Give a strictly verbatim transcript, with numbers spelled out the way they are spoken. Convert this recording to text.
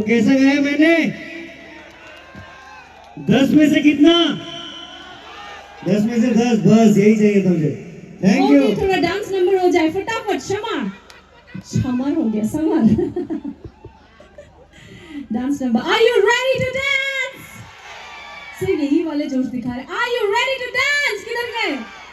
कैसा गाया मैंने? दस में से कितना? दस में से दस, बस यही चाहिए था मुझे। Thank you. ओके, थोड़ा डांस नंबर हो जाए फटाफट। समर, समर हो गया, summer. Dance number. Are you ready to dance? सिर्फ यही वाले जोश दिखा रहे। Are you ready to dance? किधर गए?